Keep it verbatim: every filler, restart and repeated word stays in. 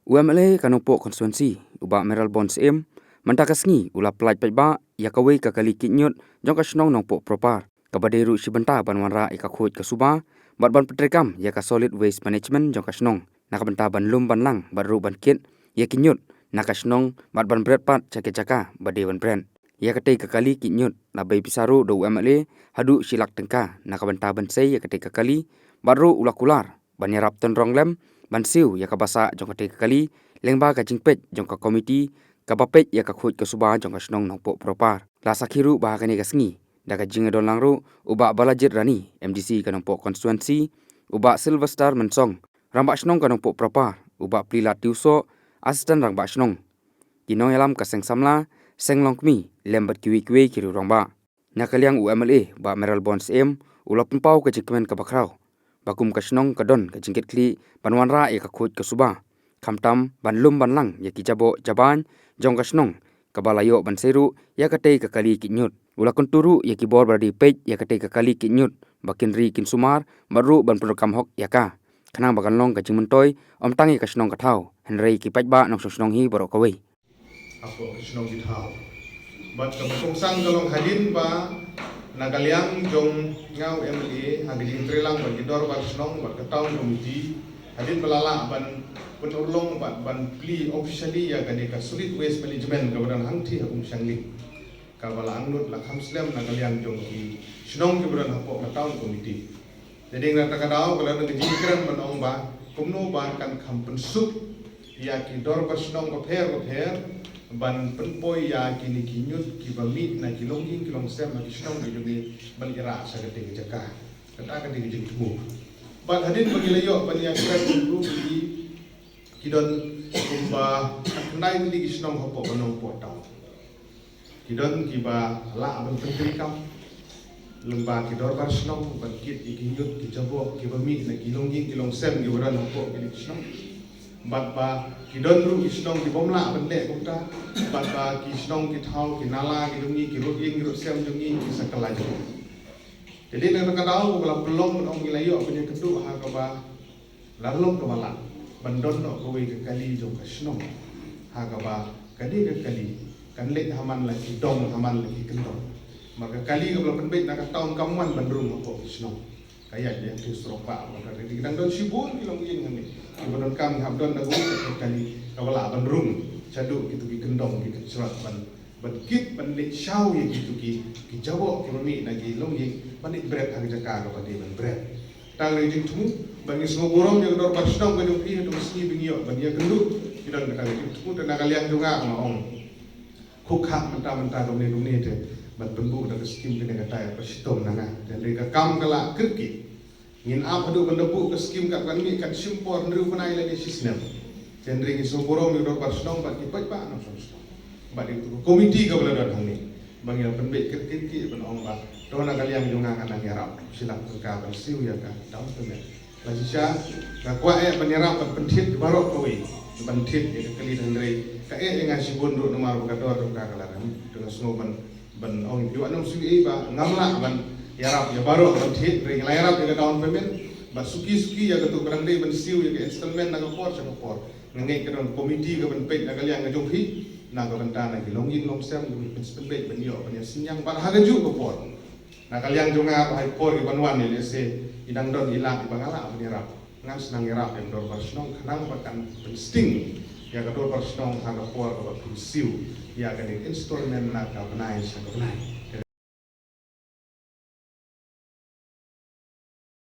U M L A ka Nongpoh constituency, u Bah Mayralborn Syiem, mynta ka sngi u la pyllait paidbah ïa kawei ka kali kit ñiut jong ka shnong Nongpoh Propar, kaba dei ruh shi bynta ban wanrah ïa ka khuid ka suba bad ban pyntreikam ïa ka solid waste management jong ka shnong, na ka bynta ban lum ban lang bad ruh ban kit ïa ki ñiut na ka shnong bad ban bret pat sha ki jaka ba dei ban bret. Ïa katei ka kali kit ñiut la bei pisa ruh da u M L A haduh shi lak tyngka na ka bynta ban sei ïa katei ka kali, bad ruh u la kular ban ïarap tynrong lem ban siew ïa kaba sah jong katei ka kali lyngba ka jingpeit jong ka komiti kaba peit ïa ka khuid ka suba jong ka shnong Nongpoh Propar. La sakhi ruh ba ha kane ka sngi, da ka jingïadon lang ruh u Bah Balajied Rani, M D C ka Nongpoh constituency, u Bah Sylvester Mynsong, Rangbah Shnong ka Nongpoh Propar, u Bah Plielad Tiewsoh, Assistant Rangbah Shnong, ki nongïalam ka Seng Samla, Seng Longkmie, lem bad kiwei kiwei ki riew rangbah. Na ka liang u M L A Bah Mayralborn Syiem u la pynpaw ka jingkmen kaba khraw ba kum ka shnong ka don ka jingkitkhlieh ban wanrah ïa ka khuid ka suba, khamtam ban lum ban lang ïa ki jaboh jabain jong ka shnong, kaba la ïoh ban sei ruh ïa katei ka kali kit ñiut. U la kyntu ruh ïa ki bor ba dei peit ïa katei ka kali kit ñiut ba kin ri kin sumar bad ruh ban pyndonkam hok ïa ka, khnang ba kan long ka jingmyntoi ym tang ïa ka shnong ka thaw, hynrei ki paidbah nongshong shnong hi baroh kawei. Hapoh ka shnong ki thaw. Bad kaba kongsan ka long hadien ba na ka liang jong nga u M L A ha ka jingtreilang bad ki dorbar shnong bad ka town committee, hadien ba la lah ban pynurlong bad ban plie officially ïa kane ka solid waste management kaba don hangthie ha Umshangling, kaba la angnud la kham slem na ka liang jong ki shnong kiba don hapoh ka town committee. Te dei na kata ka daw ka la don ka jingkren ban ong ba kumno ba kan kham pynsuk ïa ki dorbar shnong bapher bapher ban pynpoi ïa kine ki ñiut kiba mih na ki longïing ki longsem ha ki shnong ki jong ngi ban ïarap sha katei ka jaka. Kata ka dei ka jingthmu. Bad hadien ba ngi la ïoh ban ïakren ruh ki, ki don kumba khyndai tylli ki shnong hapoh ka Nongpoh town. Ki don kiba lah ban pyntreikam lyngba ki dorbar shnong ban kit ïa ki ñiut ki jaboh kiba mih na ki longïing ki longsem kiba don hapoh kine ki shnong. Bad ba ki don ruh ki shnong ki bym lah ban leh kumta. Bad ba ki shnong ki thaw ki nala ki jong ngi, ki rud ïing ki rud sem jong ngi ki sa kylla jong ngi. Te dei na kata ka daw kaba la pynlong ban ong ngi la ïoh ban ïakynduh ha kaba la long kaba lah ban don noh kawei ka kali jong ka shnong ha kaba ka dei ka kali kan leit ha man la ki dong, ha man la ki kyndong. Namar ka kali kaba la pynbeit na ka town kam wan ban rung hapoh ka shnong. Ka ïaid ïa ki surok ba ka dei, ki dang don shibun ki longïing hangne kiba donkam ngi hap don da kawei ka kali kaba lah ban rung shaduh kitu ki kyndong ki kynjrot ban ban kit ban leit shaw ïa kitu ki, ki jaboh kiba mih na ki longïing ban leit bret ha ka jaka kaba dei ban bret. Tang ka jingthmu ba ngi sngewburom ïa ka dorbar shnong ka jong phi ha kata ka sngi ba ngi ïoh ban ïakynduh. Ki don kata ka jingthmu te na ka liang jong nga nga ong, khuk khak mynta mynta kumne kumne te ban pynbuh da ka skim kane kata ïa ka shitom na nga. Te hynrei ka kam ka la kyrkieh. Ngin ap haduh ban da buh ka skim kat ban mih kan shim por hynriew bnai lane shisnem. Te hynrei ngi sngewburom ïa u dorbar shnong bad ki paidbah nongshong shnong bad ïa ka komiti kaba la don hangne ba ngi la pynbeit kyrkieh ban ong ba to na ka liang jong nga ngan nang ïarap shi lak tyngka ban siew ïa ka down payment. La shisha nga kwah eh ban ïarap ban pynthied baroh kawei, ban thied ïa ka kali, hynrei ka eh ïa nga shibun ruh namar ba ka dor jong ka ka la rem. Te nga sngew ban ban ong ïa u nongsiewhei ba ngam lah ban ïarap ïa baroh ban thied, hynrei nga la ïarap ïa ka down payment. Bad suki suki ïa katu ka dang dei ban siew ïa ka installment na ka por sha ka por. Nga ngeit ka don komiti ka ban peit na ka liang ka jong phi na ka bynta na ki longïing longsem ka ban pynbeit ban ïoh ban ïasynñiang bad ha kajuh ka por. Na ka liang jong nga ba ha i por i ban wan i lehse i dang don i lad i ba nga lah ban ïarap. Ngan sa nang ïarap ïa ka dorbar shnong khnang ba kan pynsting ïa ka dorbar shnong ha ka por kaba pynsiew ïa kane ka installment na ka bnai sha ka bnai.